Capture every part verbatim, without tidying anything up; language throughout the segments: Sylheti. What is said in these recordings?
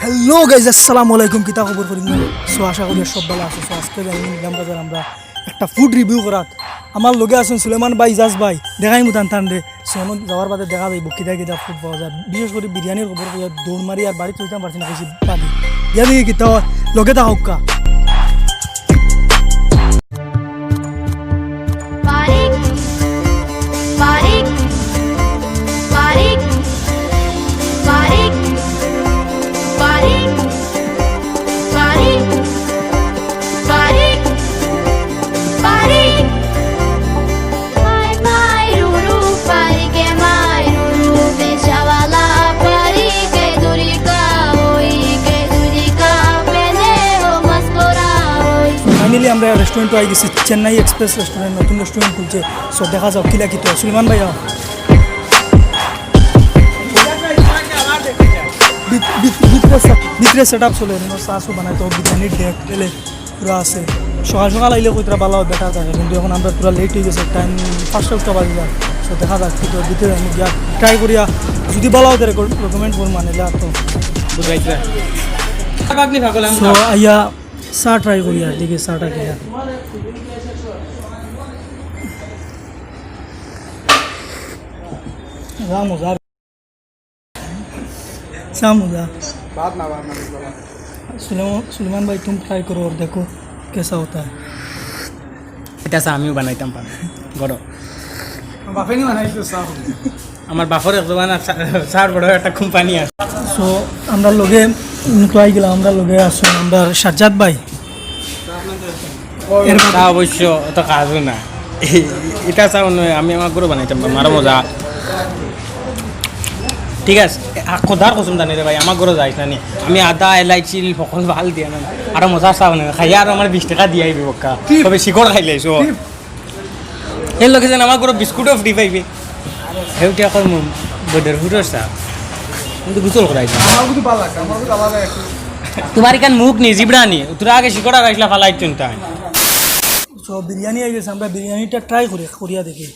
Hello guys, আসসালামু আলাইকুম। কিতা খবর করি? সো আশা করি সব ভালা আছো। সো আজকে যাইমু নিলাম বাজার আমরা একটা ফুড রিভিউ করাত। আমার লগে আছইন সুলেমান ভাই, ইজাজ ভাই, দেখাইমু তান তানরে। সো অনো যাওয়ার বাদে দেখা যাইবো কিতা কিতা ফুড পাওয়া যায়, বিশেষ করি বিরিয়ানির খবর পাওয়া যায়। দৌড় মারি আর বাড়িত যাইতাম পারছি না, বেশি বাদে। ইয়া দেখি কিতা অয়, লগে থাকউক্কা। ফাইনালি আমরা রেস্টুরেন্টও আই গেছি, চেন্নাই এক্সপ্রেস রেস্টুরেন্ট, নতুন রেস্টুরেন্ট খুলছে। সো দেখা যাউক কিলা কিতা। সুলেমান ভাইয়া, ভিত-, ভিত-, ভিতরে সে-, ভিতরে সেট আপ চলে, চা চু বানাইতো, বিরিয়ানির ডেক পেলে পুরা আছে। সকাল সকাল আইলে কইতরা ভালা অয়, বেটার থাকে, কিন্তু অখন আমরা পুরা লেট অই গেছে, টাইম পাঁচটা উঠটা বাজি যায়। সো দেখা যাউক কিতা, ভিতরে আমি গিয়া ট্রাই করিয়া যদি ভালা অয়, তাহলে রেকমেন্ড করমু, মানে, আর তো। বুঝাইছে। সো আইয়া চা ট্রাই করিয়া দেখি চাটা কিলা। চা মজা। বাদ না, বাদ না, বাদ না। সুলেমান, সুলেমান ভাই, তুমি ট্রাই করো আর দেখো কেসা হতা হ্যায়। ইটা চা আমিও বানাইতাম পারি। গরম। বাপে নি বানাইতো চা। আমার বাপর এক জমানার চা-, চার বড় একটা কোম্পানি আছে। সো আমরা লগে, উম, তো আই গেলাম, আমরা লগে আছইন আমরা সাজ্জাদ ভাই। এর তা অবশ্য অত কাজও না। ইটা চা অনো আমি আমার ঘরো বানাইতাম পারি, আরো মজা। ঠিক আছে, আ, খোদার কসম জানি রে ভাই, আমার ঘরো যাইস না নি। আমি আদা, এলাইচি, হকল বাল দিয়া না। আরো মজা চা বানাই, খাইয়া আরো আমার বিশ টেকা দিয়া আইবি বক্কা। তবে শিকড় খাইলাইছো। এর লগে যেন আমার ঘরো বিস্কুটও ফ্রি পাইবে। হেউটি এখন বদর ফুটর চা। কিন্তু গোসল করাই দিই। আমার কিন্তু ভালো লাগে, আমার কিন্তু আলাদা একটু। তোমার ইখান মুখ নি, জিবড়া নি। তোরা আগে শিকড় আর আইসলা ফালাই চুনতাই। সো বিরিয়ানি আই গেছে, আমরা বিরিয়ানিটা ট্রাই করি, করিয়া দেখি।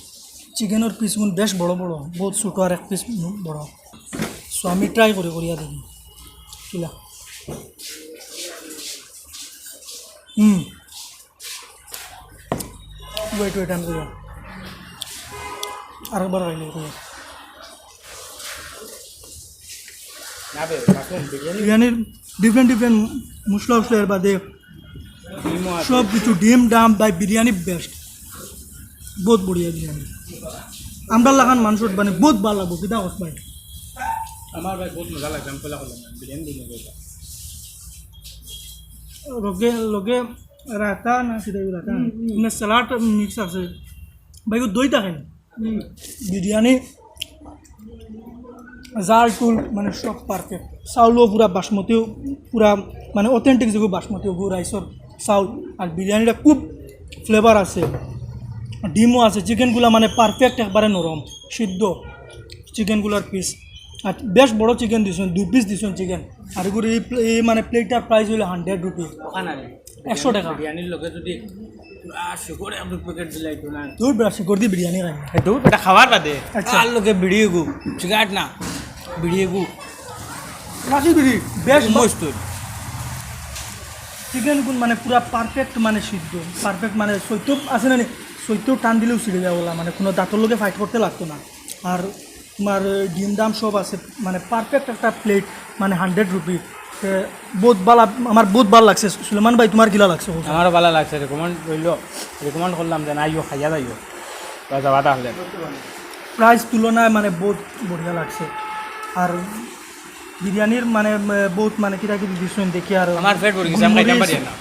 চিকেনর পিসগুন বেশ বড় বড়, বহুত ছোট আর এক পিস বড়। সো আমি ট্রাই করি, করিয়া দেখি কিলা। হুম। ওয়েট, ওয়েট, আমি করি। আরেকবার খাইলে করি। না বে, মাশরুম বিরিয়ানি। বিরিয়ানির ডিফারেন্ট ডিফারেন্ট মশলা উশলা এর বাদে ডিমও আছে। সব কিছু, ডিম ডাম ভাই, বিরিয়ানি বেস্ট, বহুত বড়িয়া বিরিয়ানি। আমরা লাখান মানুষর মানে বহুত ভালা লাগবো, কিতা কস ভাই? আমার ভাই বহুত মজা লাগছে, আমি কইলা কইলাম, বিরিয়ানি দিয়ে মজা। লগে, লগে রায়তা না, সেটা রায়তা না। হুম, হুম। মানে স্যালাড মিক্স আছে। ভাই, ও দই থাকে না। হুম। বিরিয়ানি, জাল টুল, মানে সব পারফেক্ট। চাউলও পুরা বাসমতি, পুরা মানে অথেন্টিক যেগু বাসমতি, ওগু রাইসর চাউল। আর বিরিয়ানিটা খুব ফ্লেভার আছে, ডিমও আছে, চিকেনগুলা মানে পারফেক্ট, একবারে নরম, সিদ্ধ চিকেনগুলার পিস। আর বেশ বড় চিকেন দিছইন, দুই পিস দিছইন চিকেন। আর এগুলো এই প্লে-, এই মানে প্লেটটার প্রাইস হইলো হান্ড্রেড রুপি। ওখানে একশো টাকা। বিরিয়ানির লগে যদি পুরা শিকড় এক দুই প্যাকেট দিলাই তো না। দূর বেটা, শিকড় দি বিরিয়ানি খাই না। এই দূর বেটা, খাওয়ার বাদে। আচ্ছা। আর লগে বিড়ি এগু, সিগারেট না, বিড়ি এগু। রাখি বিড়ি। বেশ মস্ত। চিকেন গুন মানে পুরা পারফেক্ট মানে সিদ্ধ। পারফেক্ট মানে সইতেও আছে না নি? সইতেও টান দিলেও ছিঁড়ে যায় ওলা, মানে কোনো দাঁতর লগে ফাইট করতে লাগতো না। আর তোমার ডিম ডাম সব আছে, মানে পারফেক্ট একটা প্লেট, মানে হান্ড্রেড রুপি। তে বহুত ভালা, আমার বহুত ভালা লাগছে। সুলেমান ভাই, তোমার কিলা লাগছে? আমারও ভালা লাগছে, রেকমেন্ড রইল, রেকমেন্ড করলাম যে আইও, খাইয়া যাইও, বা যাবা তাহলে। প্রাইস তুলনায় মানে বহুত বড়িয়া লাগছে। আর বিরিয়ানির মানে, উম, বহুত মানে কিতা কিতি দিছইন দেখি আর আমার পেট ভরি গেছে, আমি খাইতাম মরিচ, পারি না।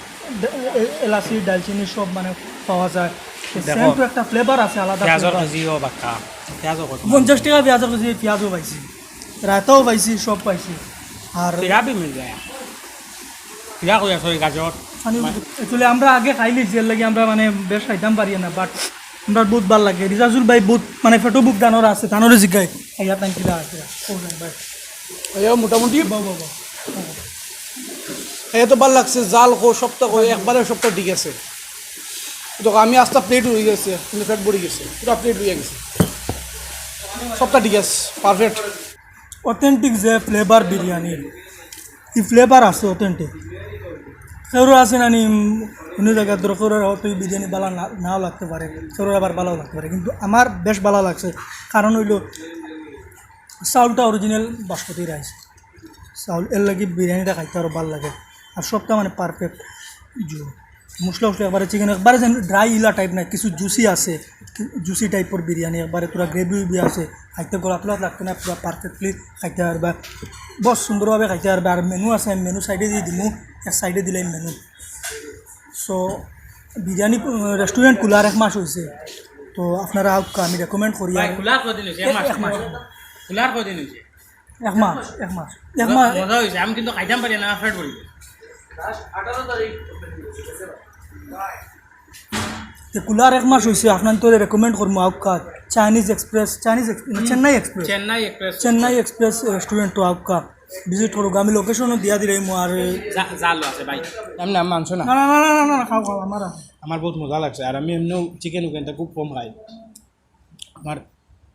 এ-, এ-, এলাচি, দালচিনি সব মানে পাওয়া যায়। দেখো, সেম তো একটা ফ্লেভার আছে, আলাদা পেঁয়াজর ফ্লেভার। কেজিও বাক্কা, পেঁয়াজও কত? পঞ্চাশ টাকা পেঁয়াজর কেজি, পেঁয়াজও পাইছি, রায়তাও পাইছি, সব পাইছি। আর তেরা ভি মিল যায়। তেরা কই আছে ওই গাজর? মানে, actually আমরা আগে খাইলি, যে লাগি আমরা মানে বেশ খাইতাম পারি না, বাট আমরা বহুত ভালা লাগে। রিজাজুল ভাই বহুত মানে ফেটো বুক দানোর আছে, তানোরে জিগাই। আইয়া তান কিলা আছে, ও ভাই। আইয়া মোটামুটি বাহ, বাহ, বাহ। এ তো ভালা লাগছে, জাল কো, সবটা কো, একবারে সবটা ঠিক আছে। তো আমি আস্তা প্লেট হয়ে গেছে, কিন্তু পেট ভরি গেছে, পুরা প্লেট হয়ে গেছে, সবটা ঠিক আছে, পারফেক্ট। অথেন্টিক যে ফ্লেভার বিরিয়ানি, ফ্লেভার আছে অথেন্টিক। কেউর আছে না নি, উম, অন্য জায়গার ধরো কেউর হয়তো এই বিরিয়ানি ভালা না, নাও লাগতে পারে, কেউর আবার ভালাও লাগতে পারে, কিন্তু আমার বেশ ভালা লাগছে। কারণ অইলো চাউলটা অরিজিনাল বাসমতি রাইস চাউল, এর লাগি বিরিয়ানিটা খাইতে আরও ভালা লাগে। আর সবটা মানে পারফেক্ট, জু মশলা উশলা একবারে, চিকেন একবারে যেন ড্রাই ইলা টাইপ না, কিছু জুসি আছে, জুসি টাইপর বিরিয়ানি, একবারে পুরা গ্রেভি উভি আছে, খাইতে গলা টলা লাগতো না, পুরা পারফেক্টলি খাইতে পারবা, বস সুন্দরভাবে খাইতে পারবা। আর মেনু আছে, আমি মেনু সাইডে দিয়া দিমু, এক সাইডে দিলাই মেনু। সো বিরিয়ানি রেস্টুরেন্ট খুলার এক মাস অইছে, তো আপনারা আউক্কা, আমি রেকমেন্ড করি। ভাই, আর খুলার কয়দিন অইছে? এক এক মাস। এক মাস। খুলার কয়দিন অইছে? এক মাস, এক মাস, এক মাস। মজা অইছে, আমি কিন্তু খাইতাম পারি না, আমার পেট ভরি গেছে। তে খুলার এক মাস অইছে, আপনারারে রেকমেন্ড করমু আউক্কা, Chinese express, Chinese express, Chennai express, Chennai express. Chennai express restaurant তো আউক্কা, ভিজিট করুক্কা, আমি লোকেশনও দিয়া দিলাইমু। আর যা, যা লো আছে ভাই। আমি না, মাংস না। না, না, না, খাও, খাও, আমার আছে। আমার বহুত মজা লাগছে, আর আমি এমনিও চিকেন উকেনটা খুব কম খাই। আমার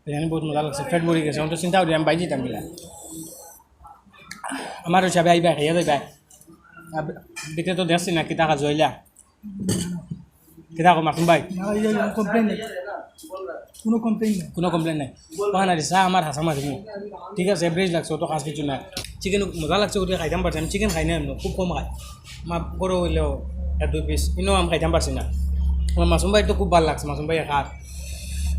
বিরিয়ানি বহুত মজা লাগছে, পেট ভরি গেছে। আমি তো চিন্তা করি আমি বাইরে যাইতাম কিলা। আমার হিসাবে আইবা, খাইয়া যাইবা। আর ভিতরে তো দেখছি না, কিতা কাজ অইলা। কিতা কও মাসুম ভাই? না, এই যে কোনো কমপ্লেইন নাই। কোনো কমপ্লেইন নাই। কোনো কমপ্লেইন নাই। ওখানে আর চা আমার হাছা মারিমু। ঠিক আছে, এভারেজ লাগছে, অত খাস কিছু নাই। চিকেন মজা লাগছে, ওটা খাইতাম পারছি। আমি চিকেন খাই না এমনি, খুব কম খাই। মা গরু অইলেও এক দুই পিস, ইনো আমি খাইতাম পারছি না। আমার মাসুম ভাই তো খুব ভালা লাগছে, মাসুম ভাই খার।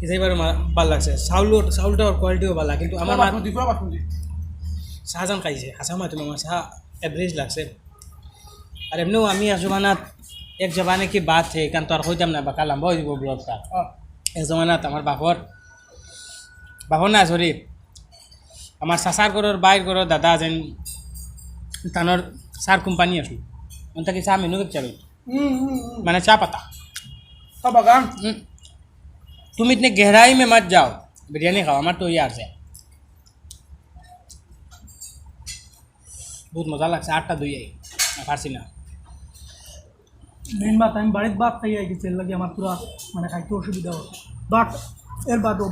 ইটাই বারো মা-, ভালা লাগছে। চাউল, চাউলটার কোয়ালিটিও ভালা, কিন্তু আমার মা বাসমতি, পুরা বাসমতি। চা যেন খাইছে, হাছা মারিমু, আমার চা এভারেজ লাগছে। আর এমনিও আমি এক জমানাত, এক জমানে কি বাত হে, কারণ তো আর কইতাম না, বাক্কা লম্বা অই যিবো ব্লগটা। হ্যাঁ। এক জমানাত আমার বাপর, বাপর না, সরি, আমার চাচার ঘরর, ভাইর ঘরর দাদা যেন, তানর চার কোম্পানি আছিল। অন থাকি চা ম্যানুফ্যাকচার অইতো। হুম, হুম, হুম। মানে চা পাতা। চা বাগান। হুম। তুমি ইতনে গেহরাই মে মত যাও, বিরিয়ানি খাও, আমার তো ইয়ার আছে। বহুত মজা লাগছে, আটটা দুই আই, না পারছি না। মেইন বাত, আমি বাড়িত ভাত খাইয়া গেছি, এর লাগি আমার পুরা মানে খাইতে অসুবিধা হয়। বাট এর বাদও,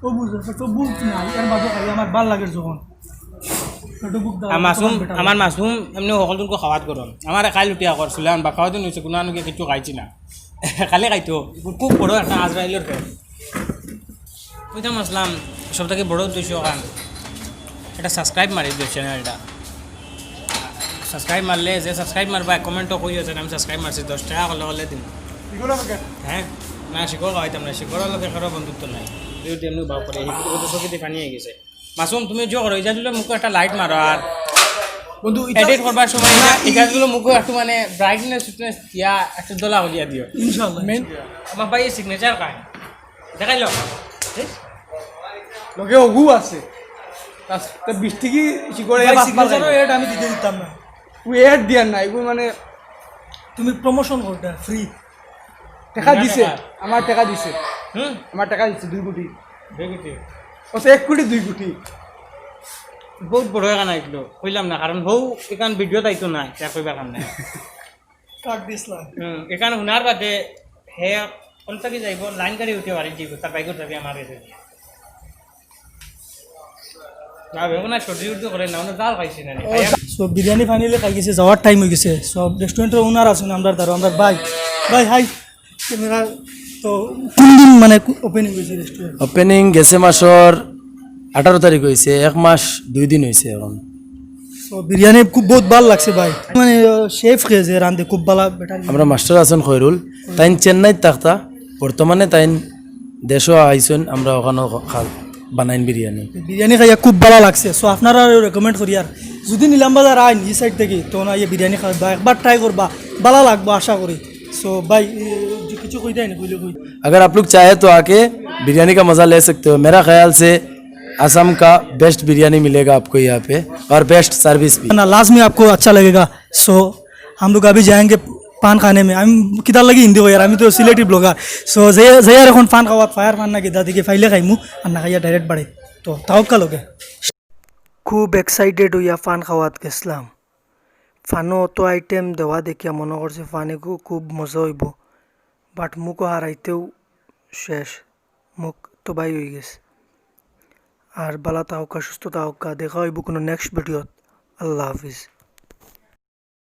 ও বুঝে, তো ভুল নাই, এর বাদও খাই আমার ভালা লাগে যখন। পেটও ভুক দেওয়া আর মাসুম, তখন better আমার লাগে। মাসুম এমনি হকলজনকে খাওয়াত গরম। আমার খাই লুটিয়া করছিলাম বা খাওয়াতে নিছে, কোনো আনুকে কিছু খাইছি না। খালি খাইতো, খুব বড় একটা আজরাইলের ফ্যান। কইতাম আসলাম, সব থাকি বড় উদ্দেশ্য কারণ একটা সাবস্ক্রাইব মারি দিও চ্যানেলটা। সাবস্ক্রাইব মারলে, যে সাবস্ক্রাইব মারবা, কমেন্টও কইও যে আমি সাবস্ক্রাইব মারছি, দশ টেকা করলে করলে দিন। শিকড় আমাকে। হ্যাঁ, না, শিকড় খাওয়াইতাম না, শিকড়র লগে কারো বন্ধুত্ব নাই। যদি এমনি ভাব করে, এই তো চোখে দিয়ে পানি হয়ে গেছে। মাসুম, তুমি যে করো, ইজাজুলের মুখে একটা লাইট মারো আর বন্ধু, ইটা এডিট করবার সময় ইজা-, ইজাজুলের মুখে একটু মানে ব্রাইটনেস, সুটনেস দিয়া একটু দোলা করিয়া দিও। ইনশাআল্লাহ। মেইন আমার ভাই সিগনেচার কায়। দেখাইলো? লগে অগু আছে। তাস-, তে বিশ টিকি শিকড়ে ভাই, পাঁচ মার সিগনেচারও খাইলো। এড আমি দিতে দিতাম না। ওই এড দিয়ার না, এগু মানে তুমি প্রমোশন করতে ফ্রি। টেকা না, দিছে, টেকা। আমার টেকা দিছে। হুম? আমার টেকা দিছে দুই কোটি। দুই কোটি? ও, এক কোটি দুই কোটি। বহুত বড় এখান আইছিল, কইলাম না, কারণ হউ এখান ভিডিওত আইতো না, তা কইবার কারণে। কাট দিছলা। হুম, এখান হুনার বাদে হে কোন থাকি যাইব, লাইন গাড়ি উঠে বাড়ি যাইব, তার বাইকর চাবি আমার গেছে। না, বেগুন আর সবজি উর্জি করে না, ওনার ডাল খাইছি না, নি। ও, খাইয়া so বিরিয়ানি ফাইনালি খাই গেছে, যাওয়ার টাইম হয়ে গেছে। So রেস্টুরেন্টের ওনার আছেন আমরা, ধরো আমরা ভাই, ভাই হাই, ক্যামেরা। তো কোন দিন মানে ওপেনিং হয়েছে রেস্টুরেন্ট? ওপেনিং গেছে মাসর আঠারো তারিখ হয়েছে, এক মাস দুই দিন হয়েছে এখন। So বিরিয়ানি খুব বহুত ভালা লাগছে ভাই, মানে শেফ কে যে রান্ধে খুব ভালা বেটার। আমরা মাস্টার আছেন খয়রুল, তাইন চেন্নাইত থাকতা, বর্তমানে তাইন দেশও আইছইন, আমরা ওখানো খা-, বানাইন বিরিয়ানি। বিরিয়ানি খাইয়া খুব ভালা লাগছে। So আপনারারে রেকমেন্ড করি, আর যদি নিলাম বাজার আইন এই সাইড থাকি, তো না ইয়ে বিরিয়ানি খাইবা, একবার ট্রাই করবা, ভালা লাগবো আশা করি। So ভাই, এ, যে কিছু কইতাই না, কইলে কই। अगर आप लोग चाहे तो आके बिरयानी का मज़ा ले सकते हो। मेरा ख्याल से असम का बेस्ट बिरयानी मिलेगा आपको यहाँ पे, और बेस्ट सर्विस भी। না, लाजमी आपको अच्छा लगेगा। So हम लोग अभी जाएंगे पान खाने में। আমি কিতার লাগি হিন্দি কই আর, আমি তো সিলেটি ব্লগার। So যে, যে আর এখন পান খাওয়াত, ফায়ার পান না কিতা দেখি পাইলে খাইমু, আর না খাইয়া ডাইরেক্ট বাড়ি। তো তাওয়াক্কাল ওকে। খুব এক্সাইটেড হইয়া পান খাওয়াত গেছলাম। পানো অত আইটেম দেওয়া দেখিয়া মনো করছি পান এগু খুব মজা অইবো, but মুখো হারাইতেউ শেষ, মুখ তবাই অইগেছে। আর ভালা থাকউক্কা, সুস্থ থাকউক্কা, দেখা অইবো কুনু নেক্সট ভিডিওত। আল্লাহ হাফিজ।